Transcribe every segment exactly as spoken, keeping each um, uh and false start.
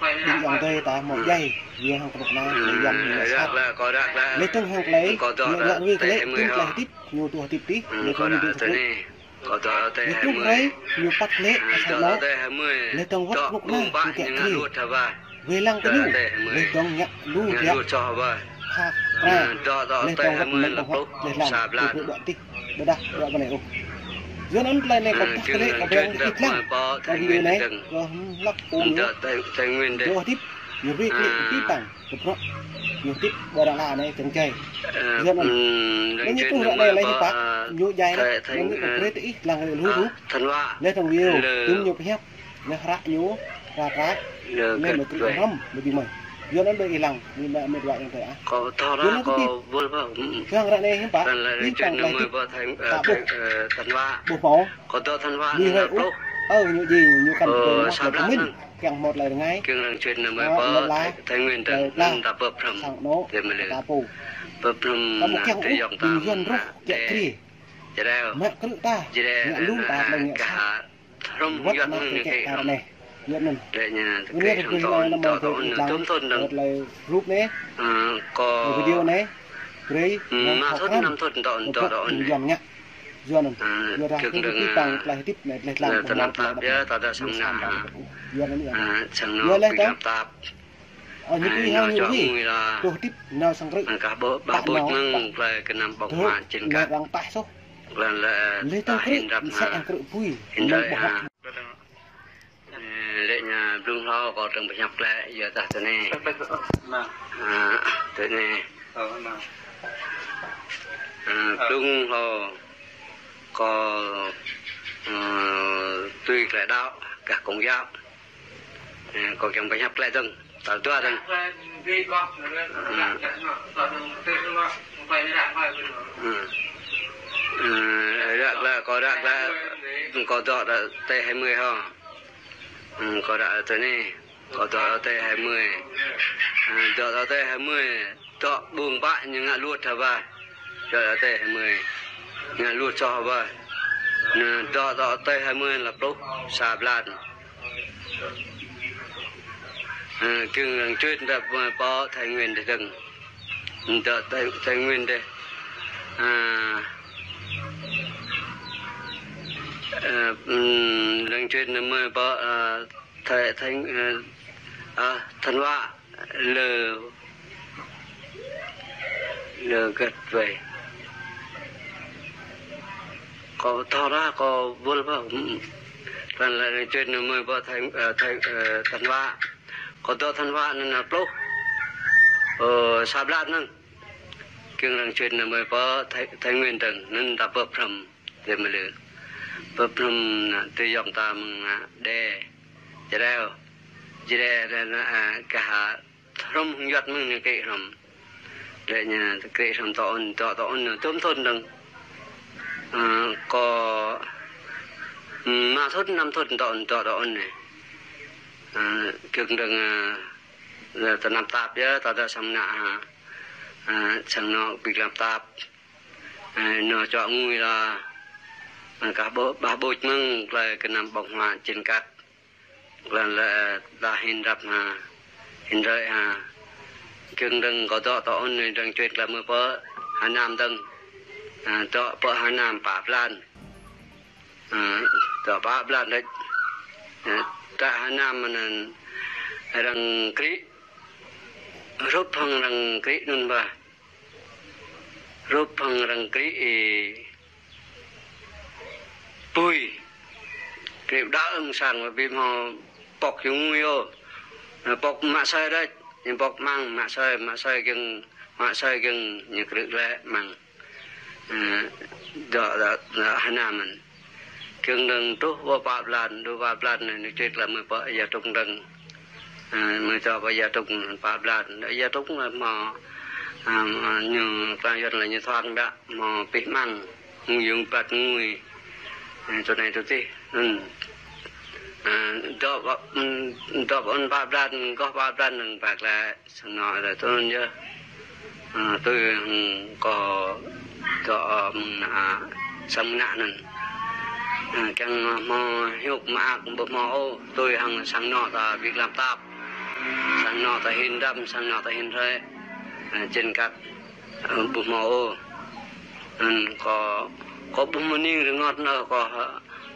Ƀing ayŏng adơi ta hmâo djai, yua hăng kơnuk kơna, lĕ yua hăng ñu sat. Lĕ tơ̆ng hăng tơlơi, ñu ră ruai kơ lĕ, tơ̆ng tơlơi hơdip, ñu tŭ hơdip tih, lĕ tơ̆ng ñu tŭ hơdip. Lĕ tơ̆ng hrơi, ñu păt lĕ, asar nao. Lĕ tơ̆ng wơ̆t kơnuk kơna, ñu kĕ kri. Wai lăng kơ ñu, lĕ tơ̆ng ngă lu biă. Pha kra. Lĕ tơ̆ng wơ̆t mơ̆ng ƀơ̆ng huă, lĕ lăng, ƀu brơi đuaĭ tih, ƀôdah đuaĭ pơ anai ôh. Yua anŭn tơlơi anai kâo pơthâo kơ lĕ, kâo ƀơ̆ng hơdip lăng. Kâo video anai, kâo hlăk pô ñu. Dŏ hơdip, ñu ruai kơ lĕ, pĭ păng. Kơ bruă ñu hơdip ƀơi ră anai tơ̆ng djai. Yua anŭn. Anŭn ñu truh ră anai lĕ hiư̆m pă, ñu djai lĕ, anŭn kơ brơi tơ ih lăng lĕ lu rup. Lĕ tơ̆ng video, tơ̆ng ñu pơhiăp, lĕ hră ñu, hră hră, lĕ mă krư̆ hrŏm, lĕ ƀing mơi. Yua anŭn ƀơi ih lăng, mơi mă mơi dua yang tơi ah. Yua anŭn kơ ƀing, kiăng ră anai hiư̆m pă, ƀing kiăng tơlơi hơdip, ta ƀuh, ƀuh pô, ñu hrơi ôh, ơ, ñu djai, ñu kăn tơlơi mơak lĕ pơmĭn. Kiăng hmâo tơlơi rơngai. Kiăng răng čuên nao mơi pơ Thái Nguyên tơ̆ng, nao ta bưp hrŏm. Sang anŏ, ta pô. Bưp hrŏm ta ƀu kiăng ôh, ƀing Yuan rŏh kiăng kri. Mă krư̆ ta, ngă lun ta tơlơi ngă sat. Wơ̆t mă krư̆ ta anai. Yua anŭn. Anai kơ brơi nao mơi tơ̆ng tơ̆ng. Wơ̆t lĕ rup anai. Kơ video anai. Brơi nao thâo krăn. Kơ bruă ƀing Yuan ngă. Yua anŭn. Yua dah kơ pĭ păng tơlơi hơdip anai, tơlơi lăng, tơlơi tơnap tap, yua dah tơlơi sang anŏ. Yua anŭn yơh. Yua lĕ tơlơi tap. Ơ, ñu pĭ hăng ñu ruai. Tơlơi hơdip nao sang krư̆. Kah ƀuh, ƀuh mơ̆ng tơlơi kơnăm ƀơ̆ng huă čin kăk. Lĕ răng tah soh. Lĕ tơ̆ng krư̆, mơsĕ yang krư̆ bui. Mơ̆ng ƀơ̆ng huă. Lĕ ñu blung hlâo kâo tơ̆ng pơhiăp glaĭ, yua dah tơ anai. Tơ anai. Blung hlâo kâo, ơ, tui glaĭ đaŏ, gah Công giáo. Ơ, kâo kiăng pơhiăp glaĭ dơ̆ng, tal dua dơ̆ng. Ơ. Ơ, ră glaĭ, kâo ră glaĭ, kâo dŏ ră tơi hai mươi hŏ. Ơ, kâo ră tơi anai, kâo dŏ ră tơi hai mươi. Ơ, dŏ ră tơi hai mươi. Dŏ ƀơ̆ng huă ñu ngă luăt hơbah. Dŏ ră tơi hai mươi. Ngă luăt soh hơbah. Anŭn dŏ ră tơi hai mươi lăp pluh sa blan. Ơ, kiăng răng čuên nao mơi pơ Thái Nguyên dih dơ̆ng. Dŏ Thái, Thái Nguyên dih. Ơ, ơ, ưm, răng čuên nao mơi pơ, ơ, Thái, Thái, ơ, ơ, Thanh Hóa. Lơ, lơ gĕt wai. Kâo thâo ră, kâo ƀuh ƀă. Ơ, lĕ čuên nao mơi pơ Thanh, ơ, Thanh, ơ, Thanh Hóa. Kâo dŏ Thanh Hóa anŭn lăp pluh, ơ, sa blan anŭn. Kiăng răng čuên nao mơi pơ Thái, Thái Nguyên dơ̆ng, anŭn ta bưp hrŏm. Tơlơi mơlư. Bưp hrŏm nao tơ ayŏng ta mơ̆ng, ơ, Đê. Jrai. Jrai anŭn, ơ, gah hrŏm hăng Yuan mơ̆ng ñu kri hrŏm. Lĕ ñu kri hrŏm dŏ anŭn, dŏ, dŏ anŭn, tơm thŭn dơ̆ng. Ơ, kâo, ơ, mă thŭn, năm thŭn dŏ anŭn, dŏ, dŏ anŭn anai. Ơ, kiăng dơ̆ng, ơ, tơnap tap yơh, ta dŏ sang anŏ, ơ, ơ, sang anŏ ƀing tơnap tap. Ơ, anŏ čuă ngui lah, ơ, kah ƀuh, ƀah ƀuč mơ̆ng tơlơi kơnăm ƀơ̆ng huă čin kăk. Lăng lĕ, ơ, dah hin rap ha, hin rơi ha. Kiăng dơ̆ng kâo dŏ tơ anŭn, dơ̆ng čuên glaĭ mơi pơ Hà Nam dơ̆ng. Ơ, dŏ pơ Hà Nam pă blan. Ơ, dŏ pă blan đôč. Ơ, ta Hà Nam anŭn răng kri. Rup hăng răng kri anŭn bah. Rup hăng răng kri, ơ, bui. Kri đaŏ ung sang ƀu hmâo pŏk ñu ngui ôh. Pŏk mă asơi đôč. Ñu pŏk măng, mă asơi, mă asơi kiăng, mă asơi kiăng ñu krư̆ glaĭ măng. Ơ, dŏ, dŏ, dŏ Hà Nam anŭn. Kiăng dơ̆ng truh pơ pă blan, truh pă blan anai, ñu čuên glaĭ mơi pơ Ia Trung dơ̆ng. Ơ, mơi dŏ pơ Ia Trung pă blan. Ia Trung lĕ hmâo, ơ, ñu kơ Yuan lĕ ñu thoang đaŏ, hmâo pih măng, hmâo yŭng băt ngui. Ơ, tơ anai tơ adih. Ơ, dŏ pơ, ơ, dŏ pơ anŭn pă blan, kâo pă blan dơ̆ng pă glaĭ. Sang anŏ ră tơ̆ng yơh. Ơ, tui hăng kâo dŏ, ơ, mơ̆ng anŏ, ơ, sang anŏ anŭn. Ơ, kiăng hmâo hiư̆m mă ak ƀu hmâo ôh, tui hăng sang anŏ ta ƀing tơnap tap. Sang anŏ ta hin đăm, sang anŏ ta hin hrơi. Ơ, čen kăk, ơ, ƀu hmâo ôh. Anŭn kâo, kâo ƀuh mơning rơngot anŭn, kâo,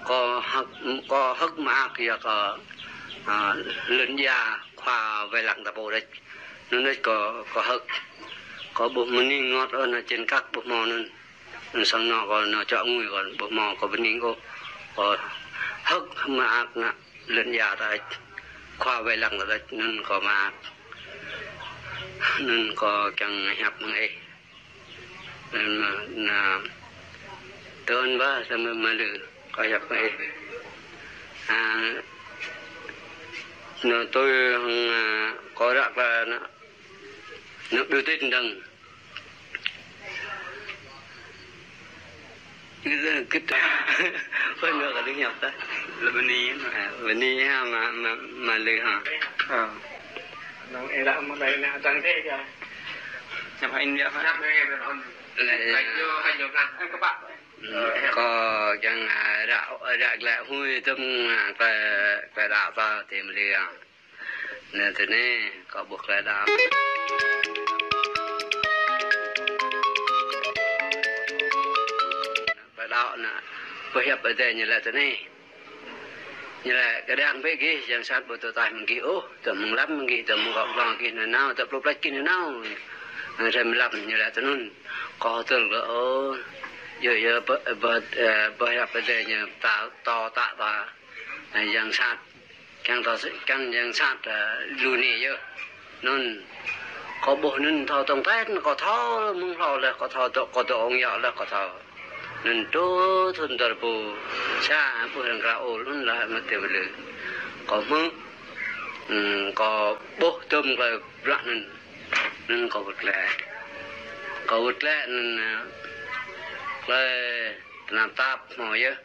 kâo hơ̆k, kâo hơ̆k mơak yua kơ, ơ, lŏn ia khua wai lăng ta pô đôč. Anŭn đôč kâo, kâo hơ̆k. Kâo ƀuh mơning rơngot anŭn, čen kăk ƀu hmâo anŭn. Anŭn sang anŏ kâo nao čŏk ngui kâo ƀu hmâo, kâo bơni kâo. Kâo hơ̆k mơak ngă lŏn ia ta đôč. Khua wai lăng ta đôč, anŭn kâo mơak. Anŭn kâo kiăng hiăp hăng ih. Anŭn mơ̆, na, tơl ba, tơl mơ̆, mơ̆ lư, kâo hiăp hăng ih. A, na, tui hăng, a, kâo ră kơ na, na, ƀu tĭt dơ̆ng. Kơ-, kơ-, Pơ anŏ kơ đing hiăp ta. Lơ bơni, ha. Bơni ha, mă, mă, mă lư ha. Ơ. Nong ê đa mă đai na tăng thế kơ. Nhập hai nhập hai. Lơ, hai vô, hai vô tăng. Ơ, kơ bă. Kâo kiăng, a, ră, ră glaĭ hui tơm, a, kơ, kơ đaŏ ta tơm lư ha. Anai tơ anai, kâo ƀuh tơlơi đaŏ. Tơlơi đaŏ anai, pơhiăp Ơi Adai ñu laĭ tơ anai. Ñu laĭ kơđiăng bĕ gih, yang sat ƀu dŏ ataih mơ̆ng gih ôh, dŏ mơ̆ng lăm mơ̆ng gih, dŏ mơ̆ng gŏ glông gih nanao, dŏ plŭ pleč gih nanao. Anai hrơi mlam ñu laĭ tơ anŭn. Kâo tơl kơ, ơ, yơh, yơh, pơ-, pơ-, ơ, pơhiăp Ơi Adai ñu ta, tŏ tă ta, ơ, yang sat. Kiăng thâo, kiăng yang sat, ơ, lu anai yơh. Anŭn, kâo ƀuh anŭn thâo tong tet, kâo thâo mơ̆ng hlâo laih, kâo thâo dŏ, kâo dŏ ong yŏ laih, kâo thâo. Anŭn truh thŭn dua rơbâo sa, ƀuh răng krao ôl, anŭn laih mơ̆ tơm lư. Kâo hmư̆, ưm, kâo ƀuh tơm tơlơi bruă anŭn. Anŭn kâo wơ̆t glaĭ. Kâo wơ̆t glaĭ anŭn, ơ, tơlơi tơnap tap hmâo yơh.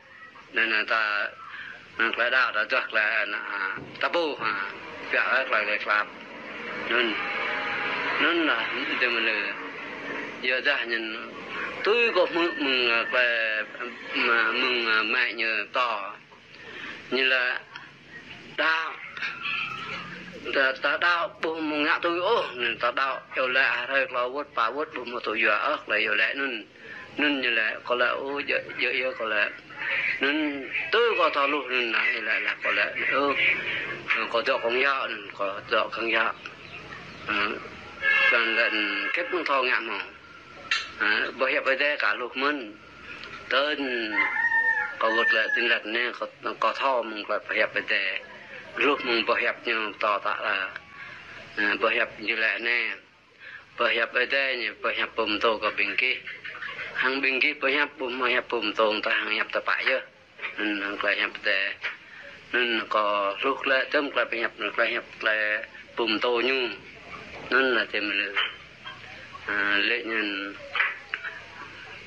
Anŭn, anŭn ta, anŭn tơlơi đaŏ ta duah tơlơi, anŭn, a, ta ƀuh, ha, piă tơlơi, tơlơi klap. Anŭn, anŭn lah, tơm lư. Yua dah anŭn, tui kâo hmư̆ mơ̆ng, a, tơlơi, mă, mơ̆ng, a, mă ñu pơtô. Ñu laĭ đaŏ. Ta, ta đaŏ ƀu hmâo ngă tui ôh, anŭn ta đaŏ, iâu laĭ hrơi klâo wơ̆t, pă wơ̆t, ƀu hmâo tŭ yua ôh, tơlơi iâu laĭ anŭn. Anŭn ñu laĭ, kâo laĭ, ơ, djơ̆, djơ̆ yơh kâo laĭ. Anŭn tui kâo thâo hluh anŭn, na, ih laĭ laĭ kâo laĭ, ơ, kâo dŏ kông yă anŭn, kâo dŏ kông yă. Ơ, kăn laĭ, kĕt mơ̆ng thâo ngă hmâo. Ơ, pơhiăp Ơi Adai kâo hluh mơ̆n. Tơl kâo wơ̆t glaĭ tĭn lăt anai, kâo, kâo thâo mơ̆ng tơlơi pơhiăp Ơi Adai. Hluh mơ̆ng pơhiăp ñu pơtô tă ta. Ơ, pơhiăp ñu laĭ anai. Pơhiăp Ơi Adai ñu pơhiăp pơm tŏ kơ ƀing gih. Hăng ƀing gih pơhiăp pơm, pơhiăp pơm tŏ ta hăng hiăp tơpă yơh. Anŭn hăng tơlơi hiăp Ơi Adai. Anŭn kâo hluh glaĭ tơm tơlơi pơhiăp, tơlơi hiăp, tơlơi pơm tŏ ñu. Anŭn lah tơm lư. A, lĕ anŭn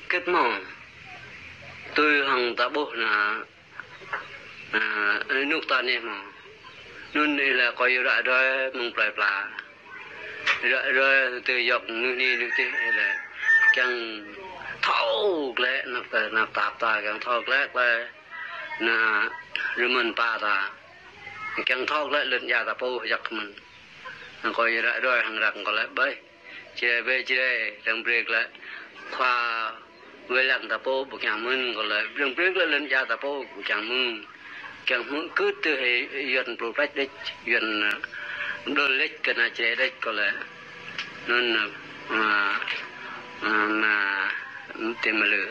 kĕt mơ̆. Tui hăng ta ƀuh anŭn, a, ơ, rơnŭk ta anai mơ̆. Anŭn ih laĭ kâo yua ră ruai mơ̆ng plơi pla. Ră ruai tơ yŏk mơnuih anai mơnuih adih ih laĭ. Kiăng thâo glaĭ anăp ta, anăp ta, ta kiăng thâo glaĭ, glaĭ. Anŭn rơmơ̆n pă ta. Kiăng thâo glaĭ lŏn ia ta pô jak mơ̆n. Anŭn kâo yua ră ruai hăng răng kâo laĭ ƀai. Jrai bĕ jrai, arăng brơi glaĭ. Khua wai lăng ta pô ƀu kiăng mơ̆n, kâo laĭ. Arăng brơi glaĭ lŏn ia ta pô ƀu kiăng mơ̆n. Kiăng hmư̆ kơ tơ hê yuan plŭ pleč đôč, yuan, ơ, đôl leč kơ ană jrai đôč, kâo laĭ. Anŭn, ơ, ơ, ơ, anŭn, tơm lư.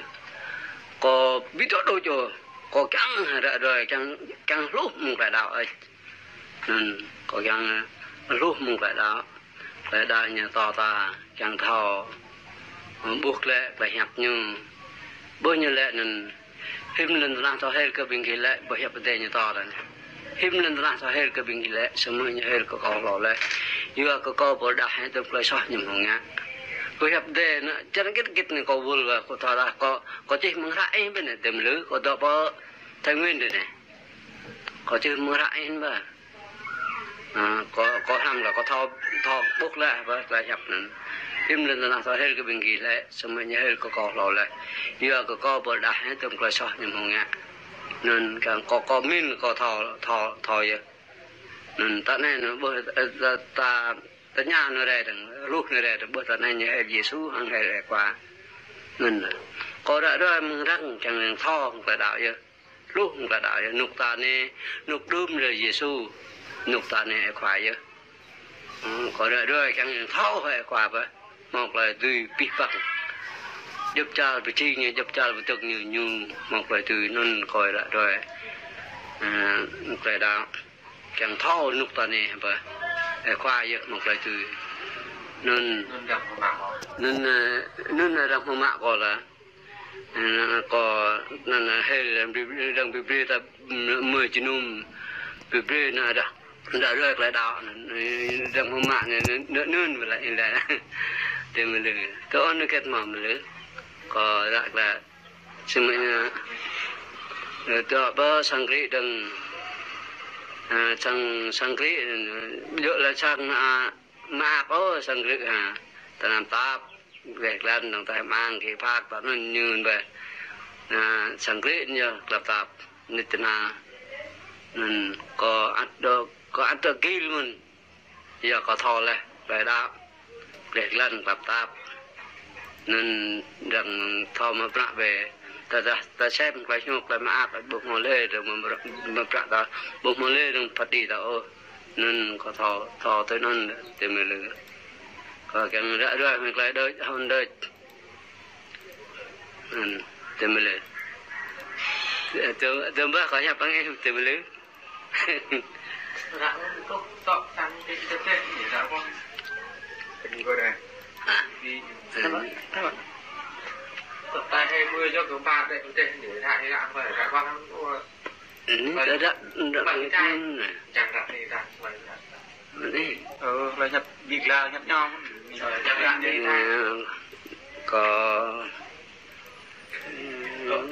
Kâo ƀu dŏ đôč ôh, kâo kiăng ră ruai, kiăng, kiăng hluh mơ̆ng tơlơi đaŏ ih. Anŭn, kâo kiăng, ơ, hluh mơ̆ng tơlơi đaŏ. Tơlơi đaŏ ñu pơtô ta, kiăng thâo, ƀuh glaĭ, tơlơi hiăp ñu. Ƀuh ñu laĭ anŭn, hiư̆m lŏn tơnah thâo hil kơ ƀing gih laĭ, pơhiăp Ơi Adai ñu pơtô ta anai. Hiư̆m lŏn tơnah thâo hil kơ ƀing gih laĭ, samơ̆ ñu hil kơ kâo hlâo laih. Yua kơ kâo pơrơđah hĭ tơm tơlơi soh ñu hmâo ngă. Pơhiăp Ơi Adai anŭn, čang kĕt kĕt anai kâo wơl wa, kâo thâo dah kâo, kâo čih mơ̆ng hră ih ƀơi anai tơm lư, kâo dŏ pơ Thái Nguyên ƀơi anai. Kâo čih mơ̆ng hră ih ƀă. A, kâo, kâo hrăm kơ kâo thâo, thâo ƀuh laih ƀă tơlơi hiăp anŭn. Hiư̆m lŏn tơnah thâo hil kơ ƀing gih laĭ, samơ̆ ñu hil kơ kâo hlâo laih. Yua kơ kâo pơrơđah hĭ tơm tơlơi soh ñu hmâo ngă. Anŭn kiăng kâo, kâo pơmĭn kâo thâo, thâo, thâo yơh. Anŭn ta anai anŭn ƀuh, ơ, ta, ta, ta tơña anŭn rai dơ̆ng, hluh anŭn rai dơ̆ng, ƀuh ta anai ñu hil Yêsu hăng hil Ơi Khua. Anŭn. Kâo ră ruai mơ̆ng arăng kiăng arăng thâo hăng tơlơi đaŏ yơh. Hluh hăng tơlơi đaŏ yơh. Anŭn ta anai, anŭn đưm lĕ Yêsu. Anŭn ta anai Ơi Khua yơh. Ơ, kâo ră ruai kiăng arăng thâo hăng Ơi Khua pơ. Hmâo tơlơi dưi pih păng. Djŏp čar pơjing ñu, djŏp čar pơdŏng ñu, ñu hmâo tơlơi dưi anŭn kâo ră ruai. Ơ, tơlơi đaŏ. Kiăng thâo anŭn ta anai pơ. Ơi Khua yơh hmâo tơlơi dưi. Anŭn, anŭn, ơ, anŭn arăng hmâo mă kâo lah. Ơ, kâo anŭn, ơ, hil arăng brơi, arăng brơi, brơi ta mơ̆ng jơnum brơi, brơi anŭn dah. Ră ruai tơlơi đaŏ anŭn, ơ, arăng hmâo mă anŭn, anŭn, anŭn wơ̆t lah, ih lah. Tui mơlư. Tơ anŭn hơget mơ̆ mơlư. Kâo ră ruai. Samơ̆ ñu, ơ, tơ ƀơi sang Grek dơ̆ng, ơ, sang, sang Grek, ơ, djơ̆ lah sang, a, mă ôh sang Grek, ha. Tơnăm tap. Weh glan dơ̆ng tơlơi mơ̆ng kơ phak ta anŭn ñu ƀơi. Anŭn sang Grek ñu klap tap. Nit tơna. Anŭn kâo ăt dŏ, kâo ăt dŏ gil mơ̆n. Yua kâo thâo laih, tơlơi đaŏ. Weh glan klap tap. Anŭn arăng thâo mă bruă weh. Ta, ta, ta sem tơlơi hiu, tơlơi mơak, ƀu hmâo lĕ, dơ̆ng mă bruă, mă bruă ta, ƀu hmâo lĕ, dơ̆ng phat đĭ ta ôh. Anŭn kâo thâo, thâo tui anŭn, tui mơlư. Kâo kiăng ră ruai mơ̆ng tơlơi đôč, hŏn đôč. Anŭn, tui mơlư. Tui, tui ƀah kâo hiăp păng ih, tui mơlư. Ră mơ̆ng tŏk, tŏk sang tơdơi, ră mơ̆ng. Tơdơi kâo đah. Ha. Tơdơi. Tŏk ta hai mươi jŏk kơ ba tơdơi, tơdơi, ră, ră mơ̆ng. Anŭn, ră, ră, ră, ră, ră, ră, ră, ră. Anai. Ơ, tơlơi hiăp ƀing gla hiăp ñu. Ơ, kâo, anŭn,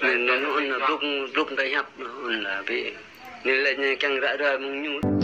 anŭn, anŭn, blŭk, blŭk tơlơi hiăp, anŭn lah, ƀing. Anai lĕ ñu kiăng ră ruai mơ̆ng ñu.